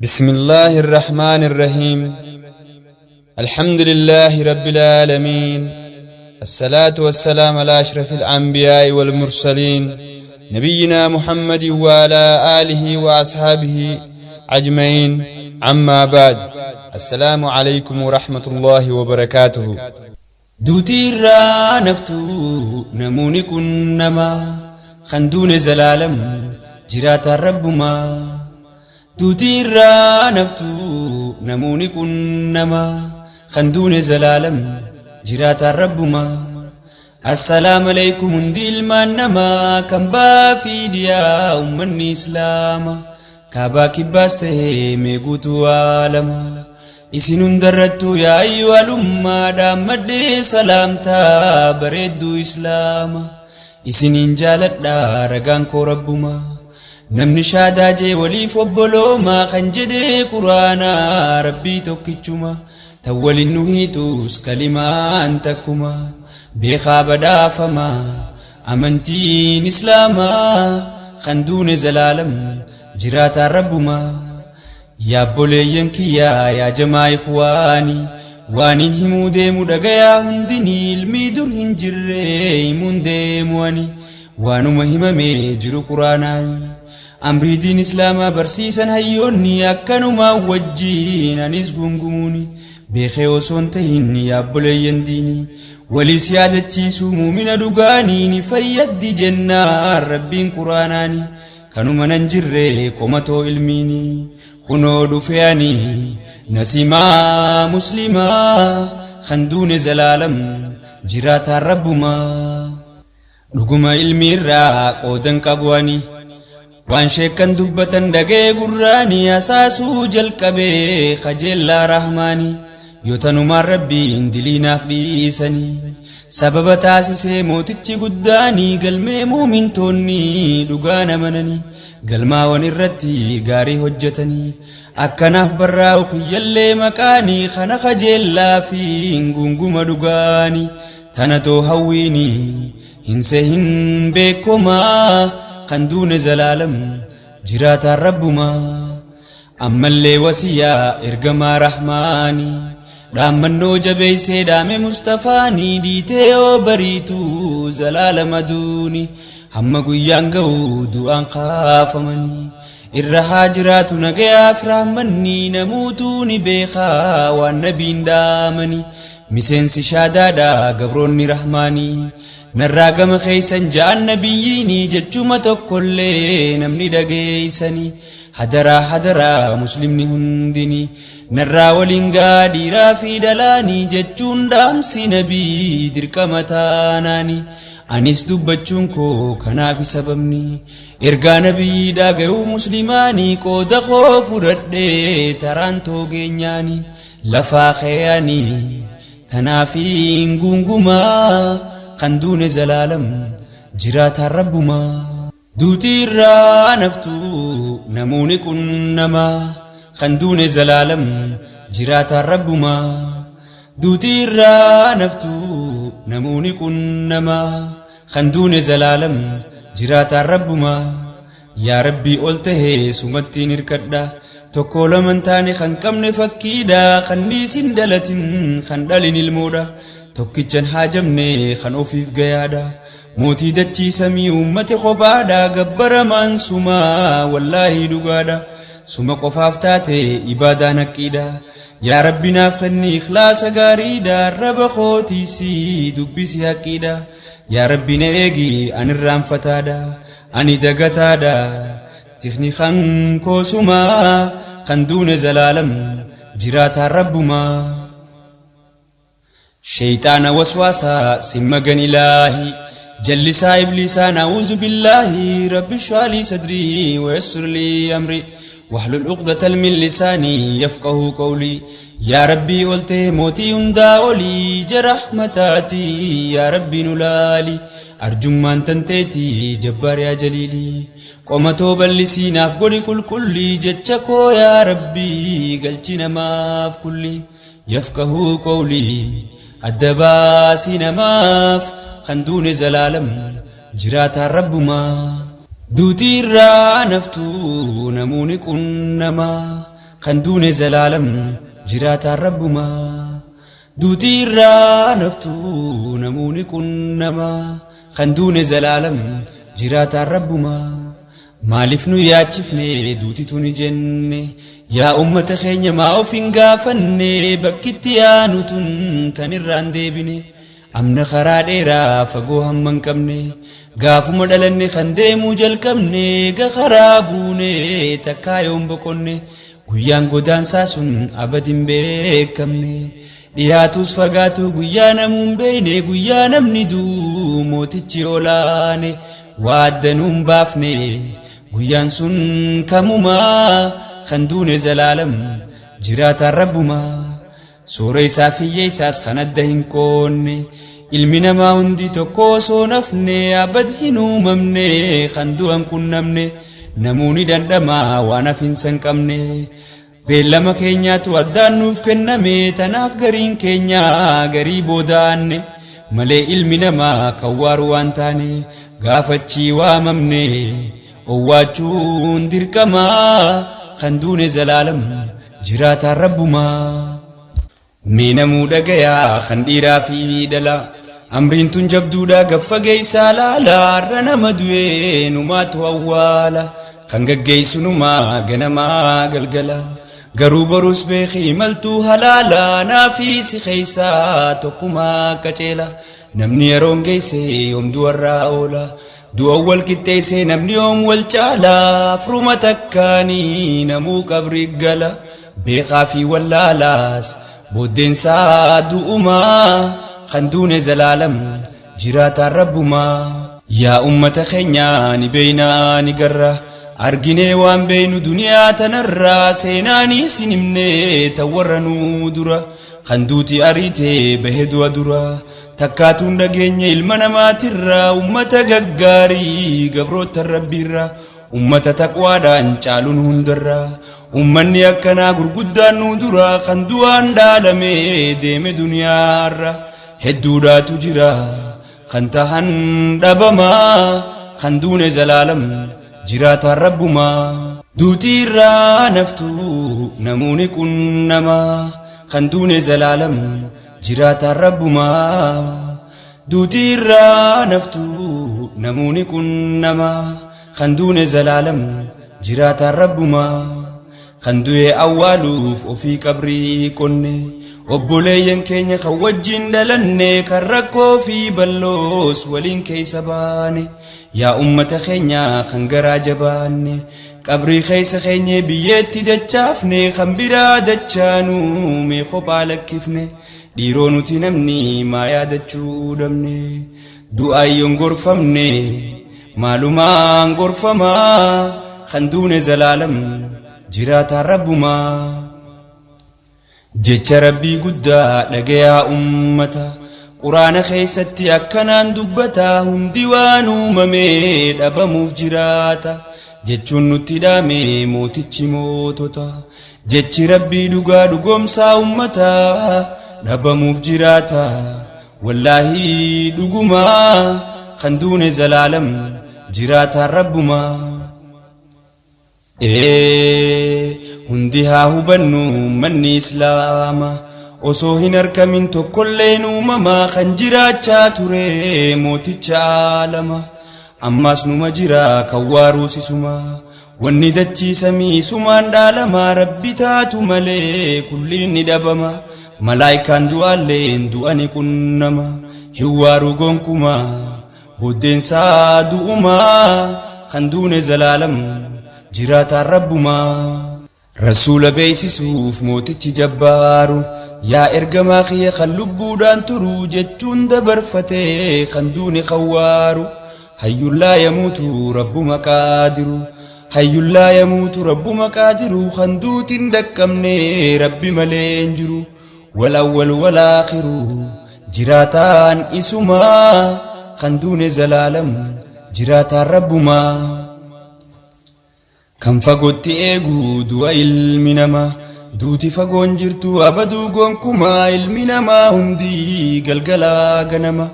بسم الله الرحمن الرحيم. الحمد لله رب العالمين، الصلاة والسلام على أشرف الأنبياء والمرسلين، نبينا محمد وعلى آله وأصحابه أجمعين. أما بعد، السلام عليكم ورحمة الله وبركاته. Duutii irraa naftuu namoonni kun nama kan duune zalaalam jiraataan rabbumaa. Duutii irraa naftuu namoonni kun nama kan duune zalaalam jiraataan rabbumaa. Assalaam alaikum hundi ilmaan namaa kan baafii dhiyaa, ummanni islaama kaabaa kibbaas ta'ee mee guutuu aalama. Isin hundarrattuu yaayyuu alummaa dhaammadhee salaamtaa bareedduu islaama. Isiniin jaaladhaa, ragaan koo rabbuma. Namni shaadaa jee waliif obboloomaa kan jedhee quraanaa rabbii tokkichuma. Tan waliin nu hiitus kalimaan takkuma. Beekaa badhaafama amantiin islaamaa kan duune zalaalam jiraataan rabbumaa. Yaabboleeyyan kiyyaa, yaa jamaa ikhwaanii, waanin himuu deemu dhagayaa hundinii. Ilmii dur hin jirre himuun deemu ani, waanuma himamee jiru quraanaan. Amrii diin islaamaa barsiisan hayyoonni akkanumaa wajjiin anis gungumuuni beekee osoon tahin. Yaabboleeyyan diinii, waliis yaadachiisuu muumina dhugaanii ni fayyaddi jennaan rabbiin quraanaani. Kanuma nan jirre qomatoo ilmiini kunoo dhufe ani nasimaa muslimaa kan duune zalaalam jiraataan rabbumaa. Dhuguma ilmi irraa qoodan qabu ani, waan sheekkan dubbatan dhagee gurraanii asaasuu jalqabee kajeellaa rahmaanii. Yoo tanumaan rabbiin diliinaaf dhiisanii sababa taasisee mootichi guddaanii galmee muumintoonni dhugaan amananii galmaawwan irratti gaarii hojjetanii akkanaaf barraa'u kiyyallee maqaanii kana kajeellaa fi gunguma dhugaanii tanatoo hawwiinii hin sehin beekumaa kan duune zalaalam jiraataan rabbumaa. Ammallee wasiyaa ergamaa rahmaanii dhaammannoo jabeeysee dhaame mustafaanii dhiitee yoo bariitu zalaalama duuni hamma guyyaan ga'u du'aan kaafamanii irra haa jiraatu nagayaaf rahmanni. Namuutuu ni beekaa waan nabiin dhaamanii miseensi shaadaadha gabroonni rahmaanii narraa gama keeysan ja'an nabiyyiini jechuma tokkollee namni dhageeysanii. Hadaraa, hadaraa, muslimni hundini narraa waliin gaa dhiiraa fi dhalaanii jechuun dhaamsi nabii dirqama taanaani. Anis dubbachuun koo kanaaf sababni ergaa nabiyyiidhaa ga'uu muslimaanii qooda koo fudhadhee taraan toogeenyaanii lafaa keeyanii tanaafiin gungumaa kan duune zalaalam jiraataan rabbumaa. Duutii irraa naftuu namoonni kun nama kan duune zalaalam jiraataan rabbumaa. Duutii irraa naftuu namoonni kun nama kan duune zalaalam jiraataan rabbumaa. Yaa rabbii ol tahee sumattiin hirkadha, tokko laman taane kan qabne fakkiidha, kan dhiisin dhalatin kan dhalin ilmoodha, tokkichan haajamne kan ofiif gayaadha. Mootii dachii samii uummate kophaadha, gabbaramaan sumaa wallaahi dhugaadha, suma qofaaf taate ibaadaan haqqiidha. Yaa rabbi naaf kenni ikhlaasa gaariidha, arraba kootiisi dubbisi haqqiidha. Yaa rabbi na eegi, ani irraanfataadha, ani dagataadha. Tikni kan koosumaa kan duune zalaalam jiraataan rabbumaa. Shayxaana waswaasaa simmagan ilaahi jallisaa ibliisaa نعوذ بالله. رب اشرح لي صدري ويسر لي أمري واحلل عقدة من لساني يفقه قولي. Yaa rabbii oltee mootii hundaa olii jarahmataati, yaa rabbi nu laali, arjummaan tanteeti jabbaar yaa jaliilii. Qomatoo bal'isii naaf godhi qulqullii jecha koo, yaa rabbii galchi namaaf kulli يفقه قولي adda baasii namaaf kan duune zalaalam jiraataan rabbumaa. Duutii irraa naftuu namoonni qunnamaa Kan duune zalaalam jiraataan rabbumaa. Duutii irraa naftuu namoonni qunnamaa. Kan duune zalaalam jiraataan rabbumaa. Maaliif nu yaachifne duuti tuni jenne? Yaa ummata keenya maa of hin gaafanne? Bakkitti yaanu tun tan irraan deebine. Amna karaa dheeraa fagoo hamma hin qabne. Gaafuma dhalanne kan deemuu jalqabne ga karaa buune takkaa yoon boqonne. Guyyaan godaansaa sun abad hin beekamne. Dhiyaatus fagaatu guyyaa namuun beeyne guyyaa namni du'u mootichi olaane. Waa adda nuun baafne guyyaan sun kamumaa kan duune zalaalam jiraataan rabbumaa. Soora isaa fi hiyyeessaas kan adda hin qoonne. Ilmi namaa hundi tokko osoo nafne abad hin uumamne kan du'an qunnamne. Namoonni dhandhamaa waan hafinsa hin qabne. Beellama keenyaatu addaan nuuf kenname tanaaf gariin keenya garii boodaanne. Malee ilmi namaa kan waaru waan taane gaafachii waamamne. Owwaachuun dirqamaa kan duune zalaalam jiraataan rabbumaa. Mee namuu dhagayaa kan dhiiraa fi dhalaa. Amriin tun jabduudha gaffa geessaa laala har'a nama du'ee numaatu awwaala. Kan gaggeessu numaa ganamaa galgala. Garuu borus beekii maltuu halaala naafi si keessaa tokkumaa qaceela. Namni yeroon geesse yoom du'arraa oola. Du'a wal qixxeesse namni yoom wal caala. Afruma takkaanii namuu qabri gala. Beekaa fi wallaalaas booddeensaa du'umaa kan duune zalaalam jiraataan rabbumaa. Yaa ummata keenya ni beeynaa ni garra. Arginee waan beeynu duniyaa tanarraa seenaanii sin himne tan warra nuu dura. Kan duuti ariitee bahe du'a dura. Takkaatuun dhageenye ilma namaatirraa ummata gaggaarii gabroota rabbiirra. Ummata taqwaadhaan caaluun hundarra. Ummanni akkanaa gurguddaan nuu dura kan du'aan dhaalame deeme duniyaarra. Hedduudhaatu jira kan tahan dhabamaa kan duune zalaalam jiraataan rabbumaa. Duutii irraa naftuu namoonni qunnamaa kan duune zalaalam jiraataan rabbumaa. Duutii irraa naftuu namoonni qunnamaa kan duune zalaalam jiraataan rabbumaa. Kan du'e awwaaluuf ofii qabrii qonne obboleeyyan keenya kan wajjin dhalanne kan rakkoo fi bal'oos waliin keessa baane. Yaa ummata keenya kan garaa jabaanne qabrii keessa keenya biyyeetti dachaafne kan biraa dachaanuu mee kophaa lakkifne. Dhiiroo nuti namni maa yaadachuu dhabne du'aayyoon gorfamne maalumaan gorfamaa kan duune zalaalam jiraataan rabbumaa. Jecha rabbii guddaa dhagayaa ummata quraana keessatti akkanaan dubbata hundi waan uumame dhabamuuf jiraata jechuun nutti dhaame mootichi mootota. Jechi rabbii dhugaa dhugoomsaa ummata dhabamuuf jiraata wallaahi dhugumaa kan duune zalaalam jiraataan rabbumaa. Hundi haa hubannu manni islaama osoo hin argamin tokkolleen uumamaa kan jiraachaa ture mooticha aalama. Ammaas numa jira kan waaruusisuma wanni dachii samii sumaan dhaalamaa rabbi taatu malee kulliin ni dhabama. Malaayikaan du'aalleen du'ani qunnama hin waaruu gonkumaa booddeensaa du'umaa kan duune zalaalam jiraataan rabbumaa. Rasuula beeksisuuf mootichi jabbaaru yaa ergamaa kiyya kan lubbuudhaan turu jechuun dabarfatee kan duune kawwaaru. Hayyullaa yamuutu rabbuma qaadiru hayyullaa yamuutu rabbuma qaadiru kan duutiin dhaqqabne rabbi malee hin jiru. Wal awwal wal aakhiru jiraataan isumaa kan duune zalaalam jiraataan rabbumaa. Kan fagootti eegu du'a ilmi namaa duuti fagoon jirtu abaduu gonkumaa ilmi namaa hundi galgalaa ganama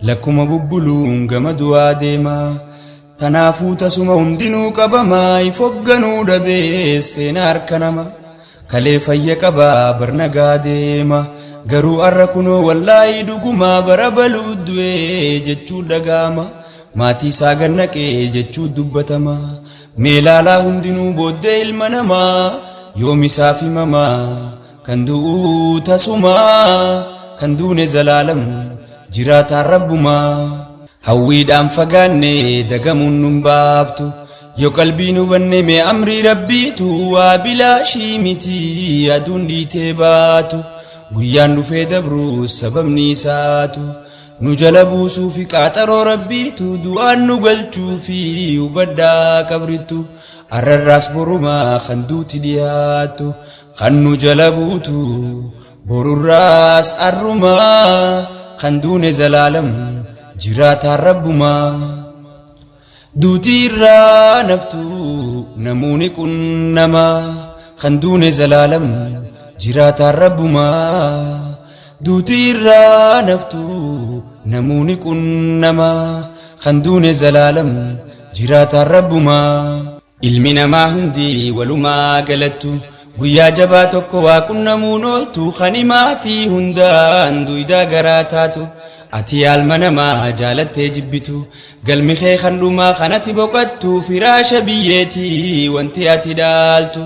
lakkuma bubbuluun gama du'aa deema. Tanaafuu tasuma hundinuu qabamaa ifogganuu dhabee seenaa harka nama. Kalee fayya qabaa barnagaa deema. Garuu arra kunoo wallaahi dhugumaa bara baluu du'ee jechuu dhagaama. Maatii isaa gannaqee jechuu dubbatama. Meelaalaa hundinuu booddee ilma namaa yoom isaaf himamaa. Kan du'uu tasumaa kan duune zalaalam jiraataan rabbumaa. Hawwiidhaan fagaanne dagamuun nun baaftu. Yoo qalbiin hubanne mee amrii rabbiitu waa bilaashii miti aduun dhiitee baatu. Guyyaan dhufee dabru sababni isaatu. Nu jala buusuu fi qaaxaroo rabbiitu du'aan nu galchuu fi hubadhaa qabrittu. Arrarraas borumaa kan duuti dhiyaattu. Kan nu jala buutu borurraas arrumaa kan duune zalaalam jiraataan rabbumaa. Duuti irraa naftu namoonni qunnamaa kan duune zalaalam jiraataan rabbumaa. Duuti irraa naftu namoonni qunnamaa kan duune zalaalam jiraataan rabbumaa. Ilmi namaa hundi walumaa galattu guyyaa jabaa tokko waa qunnamuun ooltu kan himaatii hundaan duydaa garaa taatu. Ati yaalma namaa jaalattee jibbitu galmi kee kan dhumaa kanatti boqottu firaasha biyyeetii wanti ati dhaaltu.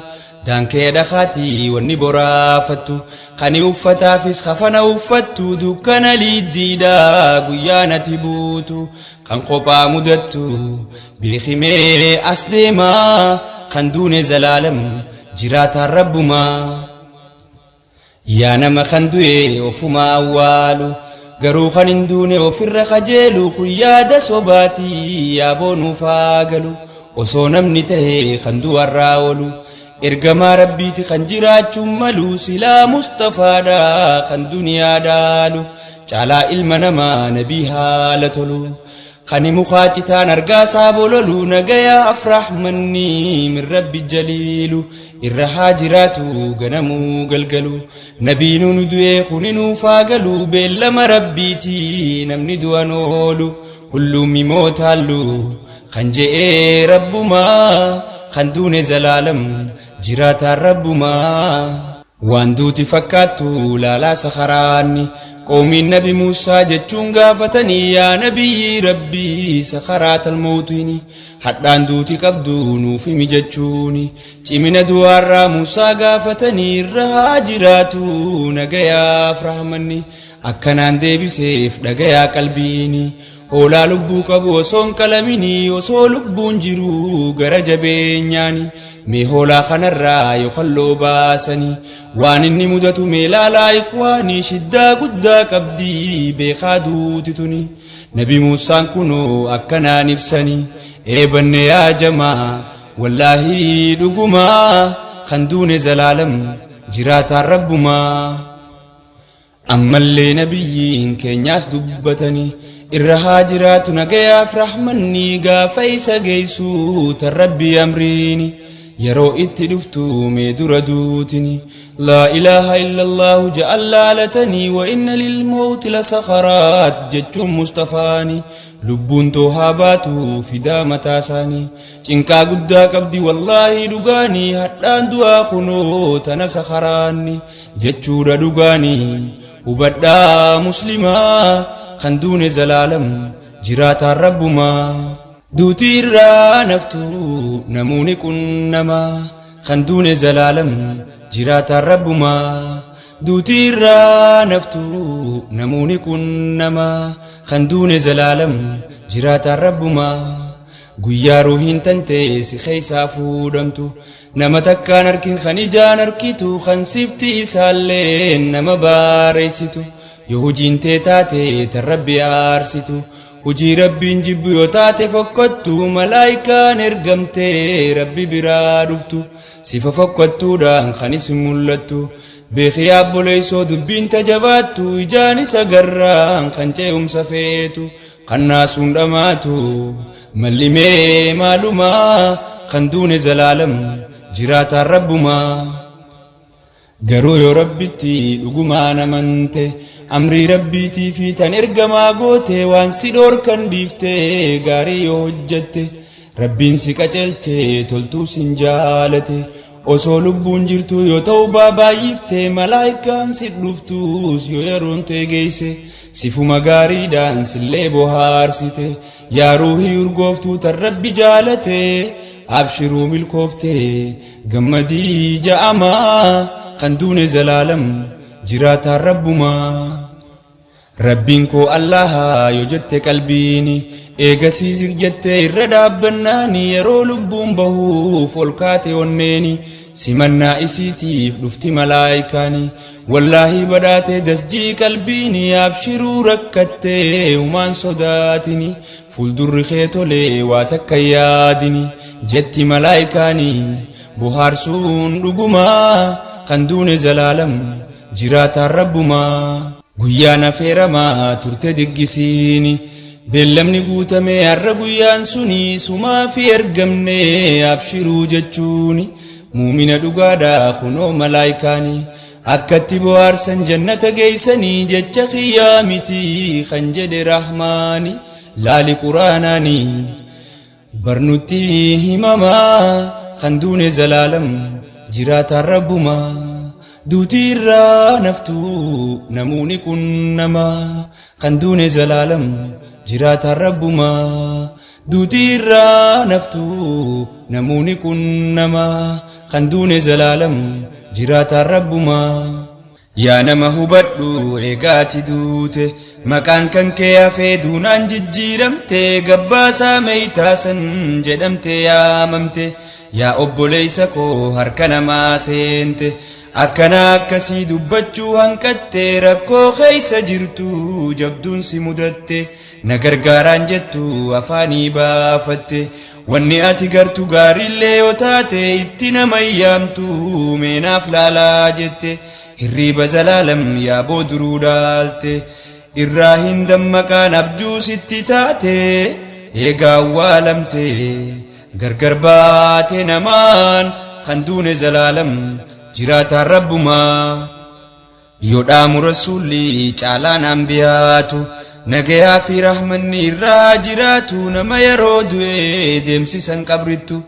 Daankee dhakaatii wanni boraafattu kani uffataafis kafana uffattu dukkana liddiidhaa guyyaan ati buutu kan kophaa mudattu beekimee as deemaa kan duune zalaalam jiraataan rabbumaa. Yaa nama kan du'e ofumaa awwaalu garuu kan hin duune ofirra kajeelu kun yaada sobaatii yaa boonuuf haa galu osoo namni ta'e kan du'arraa oolu. Ergamaa rabbiiti kan jiraachuun malu silaa Mustafaadha kan duniyaa dhaalu caalaa ilma namaa nabii haala tolu. Kan mukaa citaan argaa isaa bololu nagayaa afrahmanni min rabbi jaliilu irra haa jiraatu ganamuu galgalu. Nabiinuu nu du'ee kuninuu faagalu beellama rabbiiti namni du'an oolu. Hulluumi mootaallu kan je'ee rabbumaa kan duune zalaalam jiraataan rabbumaa. Waan duuti fakkaattu laalaa sakaraanni qoomiin nabi Muusaa jechuun gaafatanii yaa nabiyyi rabbii sakaraatal mawtiini hadhaan duuti qabdu nuuf himi jechuuni cimina du'aarraa Muusaa gaafatanii irra haa jiraatu nagayaaf rahmanni akkanaan deebiseef dhagayaa qalbiini. Hoolaa lubbuu qabu osoo hin qalaminii osoo lubbuun jiru gara jabeenyaani mee hoolaa kanarraa yookaan loo baasanii waan inni mudatu mee laalaa ikhwaanii shiddaa guddaa qabdii beekaa duuti tuni. Nabi Muusaan kunoo akkanaan ibsanii eebanne yaa jamaa wallaahi dhugumaa kan duune zalaalam jiraataan rabbumaa. Ammallee nabiyyiin keenyaas dubbatanii irra haa jiraatu nagayaaf rahmanni gaafa isa geessu tan rabbi amriini yeroo itti dhuftu mee dura duutini. Laa ilaaha illallaahu ja'an laalatanii wa inna lilmawti lasakharaat jechuun Mustafaani lubbuun too haa baatu fidaa mataa isaanii cinqaa guddaa qabdi wallaahi dhugaanii hadhaan du'aa kunoo tana sakharaanni jechuudha dhugaanii hubadhaa muslimaa kan duune zalaalam jiraataan rabbumaa. Duuti irraa naftu namoonni qunnamaa kan duune zalaalam jiraataan rabbumaa. Duuti irraa naftu namoonni qunnamaa kan duune zalaalam jiraataan rabbumaa. Guyyaa ruuhiin tantee si keessaa fuudhamtu nama takkaan harkin kan ijaan harkitu kan sifti isaallee nama baareessitu yoo hojiin tee taate tan rabbi aarsitu hojii rabbiin jibbu yoo taate fokkottu malaayikaan ergamtee rabbi biraa dhuftu sifa fokkottuudhaan kan isin mul'attu beekii abboleessoo dubbiin tajabaattu ijaan isa garraan kan ce'umsa feetu kan naasuun dhamaatu mallimee maalumaa kan duune zalaalam jiraataan rabbumaa. Garuu yoo rabbitti dhugumaan amante amrii rabbiitii fi tan ergamaa goote waan si dhoorkan dhiiftee gaarii yoo hojjette rabbiin si qaceelche toltuu sin jaalate. Osoo lubbuun jirtu yoo tawbaa baay'ifte, malaayikaan si dhuftus yoo yeroon ta'e geesse, sifuma gaariidhaan sillee bohaarsite. Yaa ruuhii urgooftuu tan Rabbi jaalate, abshiruu milkoofte, gammadii ja'amaa. Kan duune zalaalam, jiraataan Rabbumaa. Rabbiin koo Allaha yoo jette qalbiini, eegasii zir jettee irra dhaabbannaani, yeroo lubbuun bahuuf ol kaate onneeni, simannaa isiitiif dhufti malaayikaani. Wallaahii badhaatee dasjii qalbiini, abshiruu rakkattee humaan sodaatini, fuuldurri kee tolee waa takka yaadini jetti malaayikaani. Bohaarsuun dhugumaa, kan duune zalaalam, jiraataan Rabbumaa. Guyyaan affeeramaa turte diggisiini, beellamni guutamee har'a guyyaan suni, sumaa fi ergamne abshiruu jechuuni. Muumina dhugaadhaa kunoo malaayikaani akkatti bohaarsan jannata geeysanii. Jecha kiyyaa miti, kan jedhe Rahmaani, laali Quraanaani barnutti himamaa. Kan duune zalaalam, jiraataan Rabbumaa. Duutii irraa naftuu namoonni kun nama. Kan duune zalaalam, jiraataan Rabbumaa. Duutii irraa naftuu namoonni kun nama. Kan duune zalaalam, jiraataan Rabbumaa. Yaa nama hubadhu, eegaati duute maqaan kan kee hafee, duunaan jijjiiramte, gabbaasaa meeytaasan jedhamte yaamamte. Yaa obboleeysa koo, harka namaa seente, akkana akkasii dubbachuu hanqatte, rakkoo keeysa jirtu jabduun si mudatte, na gargaaraan jettu afaanii baafatte. Wanni ati gartu gaariillee yoo taate, itti nama yaamtu, meenaaf laalaa jette. Hirriiba zalaalam yaaboo duruu dhaalte, irraa hin dammaqaan, abjuu sitti taate. Eegaa awwaalamte, gargar baate namaan. Kan duune zalaalam, jiraataan Rabbumaa. Yoo dhaamu Rasuulli caalaan ambiyaatu, nagayaa fi rahmanni irraa jiraatu, nama yeroo du'e deemsisan qabrittu,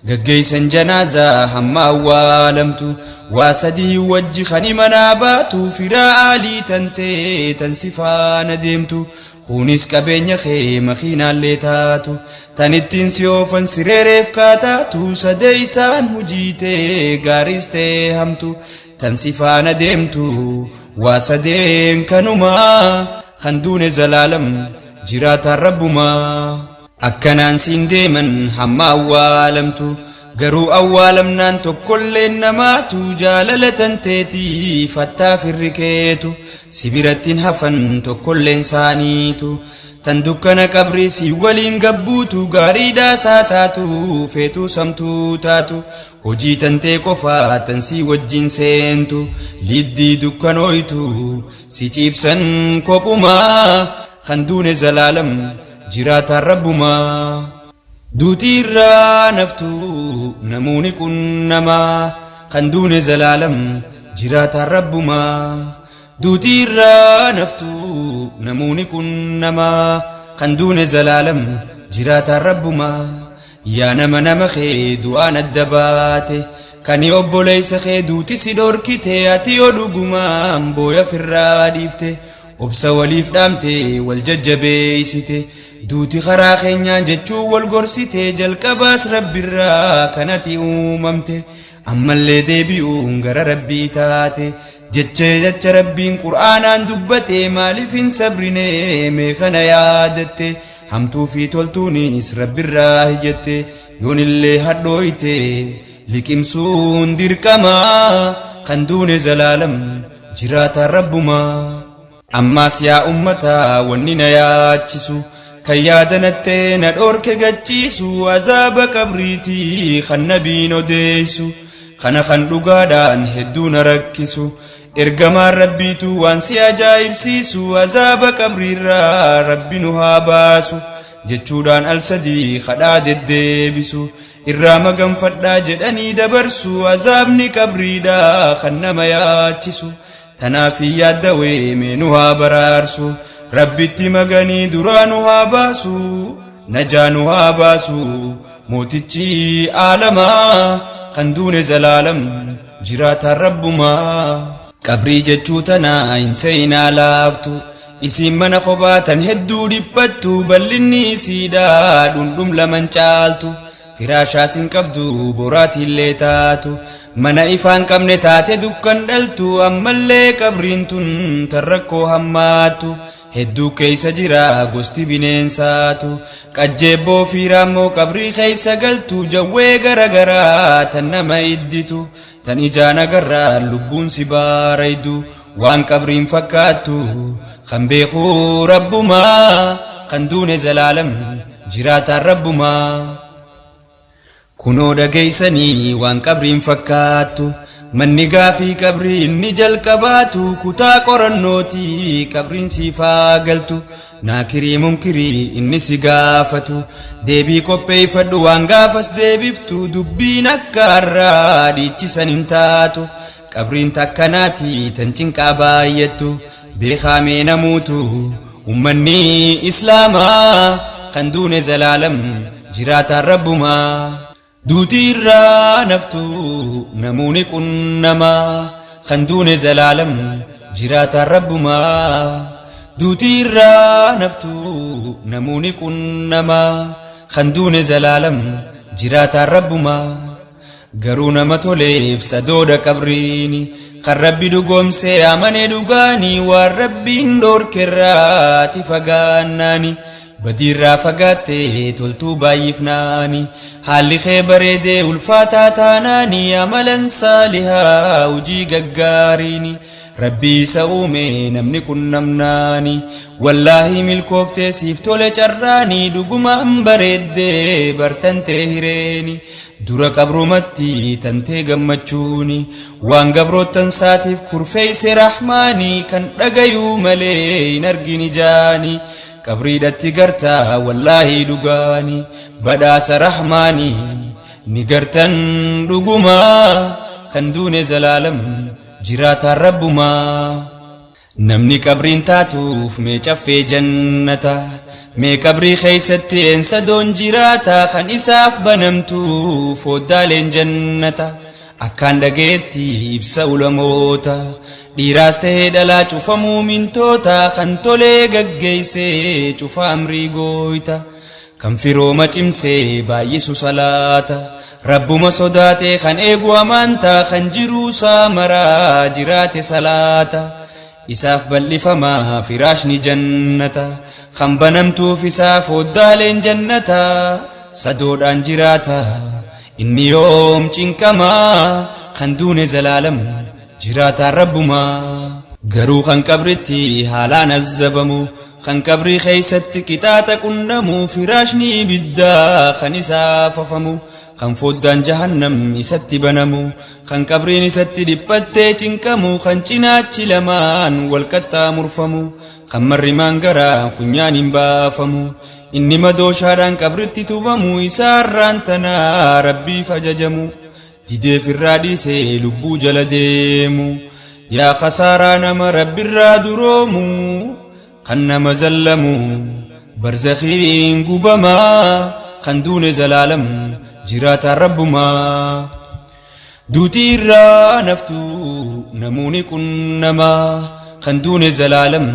gaggeeysan janaazaa hamma awwaalamtu, waa sadii wajji kan manaa baatu: firaa aalii tantee tan si faana deemtu, kunis qabeenya kee makiinaallee taatu, tan ittiin si oofan sireereef kaataatu, sadee isaan hujiitee gaariis ta'ee hamtu tan si faana deemtu, waa sadeen kanumaa. Kan duune zalaalam, jiraataan Rabbumaa. Akkanaan siin deeman hamma awwaalamtu, garuu awwaalamnaan tokkolleen namaatu jaalala tanteetii fattaa firri keetu si birattiin hafan tokkolleen saaniitu. Tan dukkana qabrii si waliin gabbuutu, gaariidhaa taatu, feetuu samtuu taatu, hojii tantee qofaa tan si wajjin seentu, liddii dukkanooytu si ciibsan kophumaa. Kan duune zalaalam, jiraataan Rabbumaa. Duutii irraa naftu namoonni kun namaa. Kan duune zalaalam, jiraataan Rabbumaa. Duutii irraa naftu namoonni kun namaa. Kan duune zalaalam, jiraataan Rabbumaa. Yaa nama, nama kee du'aan adda baate, kan obboleessa kee duuti si dhorkite, ati yoo dhugumaan booya firraa dhiifte, obsa waliif dhaamte, wal jajjabeeysite, duuti karaa keenyaan jechuu wal gorsite, jalqabaas Rabbirraa kanati uumamte, ammallee deebi'uun gara Rabbii taate, jecha jecha Rabbiin Qur'aanaan dubbate, maaliif hin sabrine mee kana yaadatte? Hamtuu fi toltuunis Rabbirraa hijette, yoonillee hadhooyte liqimsuun dirqamaa. Kan duune zalaalam, jiraataan Rabbumaa. Ammaas yaa ummataa, wanni na yaachisu, kan yaadanattee na dhoorke gachiisu, azaaba qabriitii kan nabiin odeeysu kana, kan dhugaadhaan hedduu na rakkisu. Ergamaan Rabbiitu waan si ajaa'ibsiisu, azaaba qabriirraa Rabbi nu haa baasu jechuudhaan al sadii kadhaa deddeebisu, irraa maganfadhaa jedhanii dabarsu. Azaabni qabriidhaa kan nama yaachisu, tanaaf yaaddawee mee nu haa baraarsu, Rabbitti maganii duraa nu haa baasu, najaa nu haa baasu. Mootichi aalamaa kan duune zalaalam jiraataan rabbumaa. Qabrii jechuu tana hin seenaa laaftu. Isiin mana kophaa tan hedduu dhiphattu bal'inni isiidha dhundhum laman caaltu. Firaashaas hin qabdu boraatiillee taatu. Mana ifaan qabne taate dukkan dhaltu ammallee qabriin tun tan rakkoo hammaattu. Hedduu keessa jira gosti bineensaatu. Qajjeebboo fi raammoo qabrii keessa galtu jawwee garagaraa tan nama idditu. Tan ijaan agarraa lubbuun si baaraydu waan qabriin fakkaattu kan beeku rabbumaa kan duune zalaalam jiraataan rabbumaa. Kunoo dhageessanii waan qabriin fakkaattu manni gaafii qabrii inni jalqabaatu kutaa qorannooti qabriin siifaa galtu naakirii munkirii inni si gaafatu deebii qopheeffadhu waan gaafas deebiftu dubbiin akka har'aa dhiichisan hin taatu qabriin takkanaati tan cinqaa baay'attu beekamee namuutu ummanni islaamaa kan duune zalaalam jiraataan rabbumaa. Duuti irraa naftu namoonni qunnamaa kan duune zalaalam jiraataan rabbumaa. Duuti irraa naftu namoonni qunnamaa kan duune zalaalam jiraataan rabbumaa. Garuu nama toleef sadoodha qabriini kan rabbi dhugoomsee amane dhugaanii waan rabbiin dhoorkerraati fagaannaani. Badiirraa fagaattee toltuu baay'ifnaani haalli kee bareedee ulfaataa taanaani amalan saalihaa hojii gaggaariini rabbii isa uume namni qunnamnaani wallaahi milkooftee siif tole carraani dhugumaan bareeddee bartantee hireeni dura qabrumatti tantee gammachuuni waan gabroottan saatiif kurfeeyse rahmaani kan dhagayuu malee hin argin ijaani. Qabriidhatti gartaa wallaahi dhugaani badhaasa rahmaani ni gartan dhugumaa kan duune zalaalam jiraataan rabbumaa. Namni qabriin taatuuf mee caffee jannata mee qabrii keeysatti eensa doon jiraata kan isaaf banamtu foddaaleen jannata. Akkaan dhageetti ibsa ulamoota dhiiraas tahee dhalaa cufa muumintoota kan tolee gaggeessee cufa amrii gooyta kan firooma cimsee baay'isu salaata rabbuma sodaatee kan eegu amaantaa kan jiruusaa maraa jiraate salaata isaaf bal'ifamaa firaashni jannata kan banamtuuf isaa foddaaleen jannata sadoodhaan jiraata inni yoom cinqamaa kan duune zalaalam jiraataan rabbumaa. Garuu kan qabritti haalaan azzabamu kan qabrii keeysatti qixaaxa qunnamu firaashni ibiddaa kan isaaf afamu kan foddaan jahannam isatti banamu kan qabriin isatti dhiphattee cinqamu kan cinaachi lamaan wal qaxxaamurfamu kan marrimaan garaa funyaan hin baafamu inni madooshaadhaan qabritti tubamu isaarraan tanaa rabbiif ajajamu dideef irraa dhiisee lubbuu jala deemu yaa khasaaraa nama rabbirraa duroomu kan nama zallamu barzakhiin gubamaa kan duune zalaalam jiraataan rabbumaa. Duuti irraa naftu namoonni qunnamaa kan duune zalaalam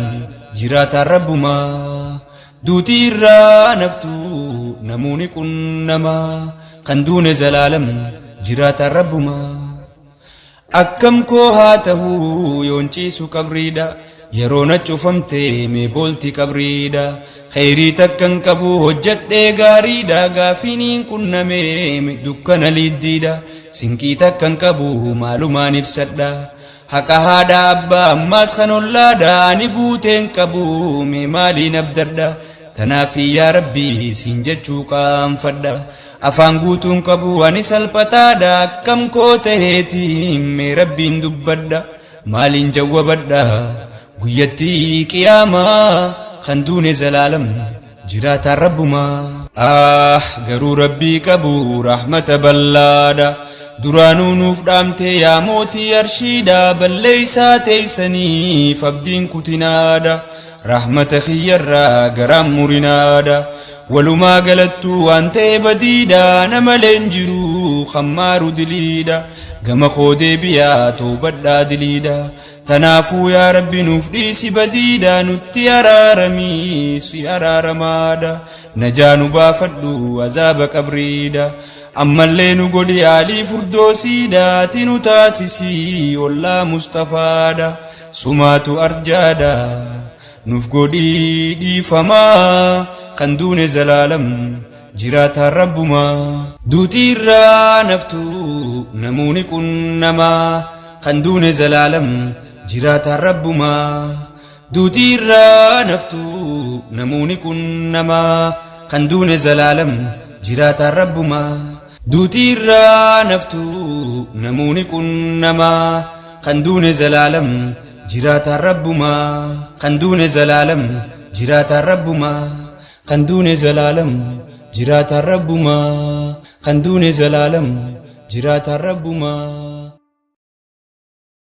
jiraataan rabbumaa. Duuti irraa naftu namoonni qunnamaa kan duune zalaalam jiraataan rabbumaa. Akkam koo haa ta'uu yoon ciisu qabriidha yeroo na cufamte mee boolti qabriidha kheyrii takkan qabu hojjadhee gaariidha gaafiniin qunnamee dukkana liddiidha sinqii takkan qabu maalumaan ibsadha haqa haadha abbaa ammaas kan ollaadha ani guuteen qabu mee maaliin abdadha tanaaf yaa rabbii siin jechuu qaanfadha afaan guutuun qabu ani salphataadha akkam koo taheetiin mee rabbiin dubbadha maaliin jawwabadha guyyattii qiyaamaa kan duune zalaalam jiraataan rabbumaa. Ah garuu rabbii qabu rahmata bal'aadha duraanuu nuuf dhaamte yaa mootii arshiidha balleeysaa teeysaniif abdiin kutinaadha rahmata kiyyarraa garaan murinaadha. Walumaa galattuu waan ta'e badiidha, nama leen jiru hammaaru diliidha. Gama koo deebi'aa toobadhaa diliidha. Tanaafuu yaa Rabbi nuuf dhiisi badiidha, nutti araaramii si araaramaadha. Najaa nu baafadhu azaaba qabriidha. Ammallee nu godhi aalii furdoosiidha, ati nu taasisii ollaa Mustafaadha. Sumaatu arjaadha. Nuuf godhii dhiifamaa kan duune zalaalam jiraataan rabbumaa. Duutii irraa naftu namuuni qunnamaa kan duune zalaalam jiraataan rabbumaa. Duutii irraa naftu namuuni qunnamaa kan duune zalaalam jiraataan rabbumaa. Duutii irraa naftu namuuni qunnamaa kan duune zalaalam jiraataan rabbumaa. Kan duune zalaalam jiraataan rabbumaa. Kan duune zalaalam jiraataan rabbumaa. Kan duune zalaalam jiraataan rabbumaa.